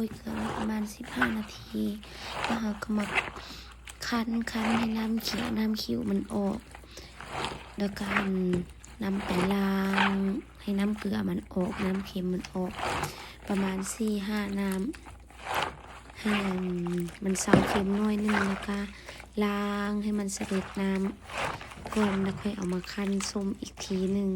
ຍເກືອມາປະມານສິບຫ້ານາທີ ແລ້ວເຮົາກໍມາຄັ້ນ ຄັ້ນໃຫ້ນ້ຳຂຽວ ນ້ຳຂິວມັນອອກ ແລ້ວກໍອັນນຳໄປລ້າງໃຫ້ນ້ຳເກືອມັນອອກ ນ້ຳເຄັມມັນອອກ ປະມານສີ່ຫ້ານ້ຳ ໃຫ້ອັນມັນເຊົາເຄັມໜ້ອຍໜຶ່ງ ແລ້ວກໍລ້າງໃຫ້ມັນສະເດັດນ້ຳກ່ອນ ແລ້ວຄ່ອຍເອົາມາຄັ້ນສົ້ມອີກທີໜຶ່ງ.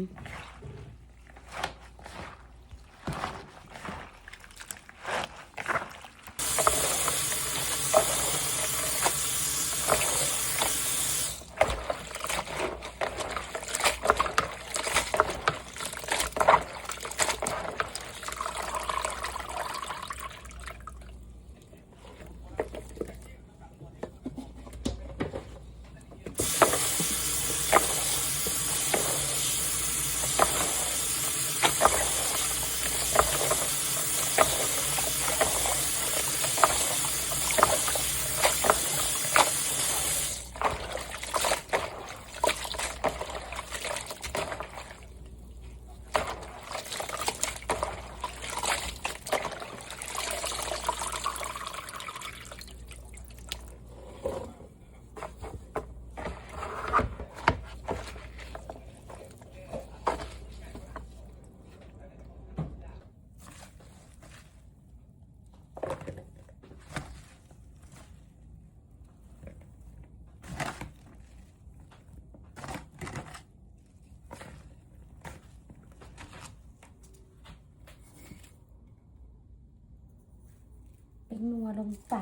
ແປ້ງນົວລົງໄປ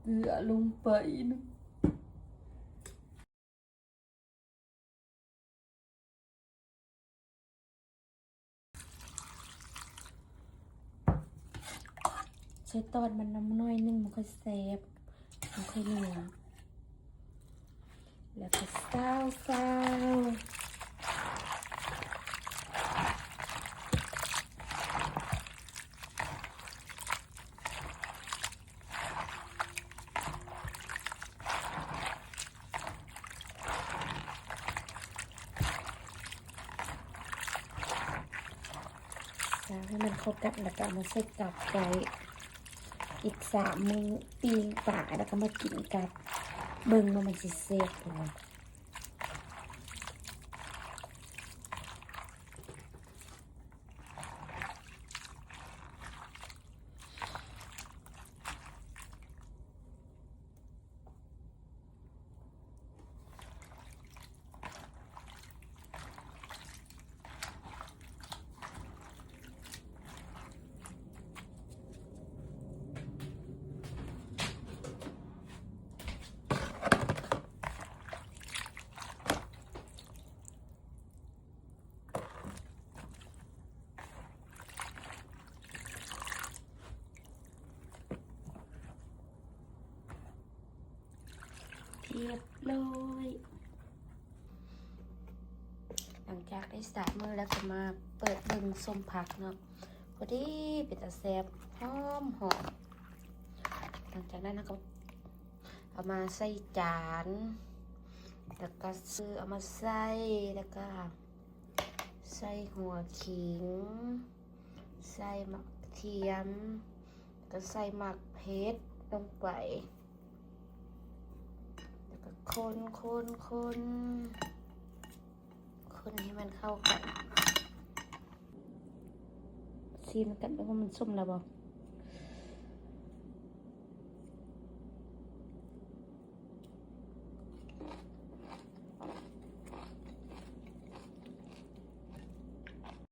ເກືອລົງໄປນະ. ໃສ່ຕອນມັນນຳໜ້ອຍໜຶ່ງ ມັນຄ່ອຍແຊບ ມັນຄ່ອຍນົວ ແລ້ວກໍຊາວໆ. ຊາວໃຫ້ມັນເຂົ້າກັນ ແລ້ວກໍເອົາມາໃສ່ກັບໄວ້ ອີກສາມມື້ປີ້ງປາ ແລ້ວກໍມາກິນກັບ ເບິ່ງວ່າມັນຊິແຊບບໍ່. ຮຽບຮ້ອຍ. ຫຼັງຈາກໄດ້ສາມມື້ແລ້ວ ກໍມາເປີດເບິ່ງສົ້ມຜັກເນາະ ພໍດີເປັນຕາແຊບ ຫອມໆ. ຫຼັງຈາກນັ້ນເຮົາກໍເອົາມາໃສ່ຈານ ແລ້ວກໍຊື້ເອົາມາໃສ່ ແລ້ວກໍໃສ່ຫົວຂີງ ໃສ່ໝາກທຽມ ແລ້ວກໍໃສ່ໝາກເຜັດລົງໄປ ແລ້ວກໍຄົນໆໆ ຄົນໃຫ້ມັນເຂົ້າກັນ. ຊີມກັນເບິ່ງວ່າມັນສົ້ມແລ້ວບໍ່?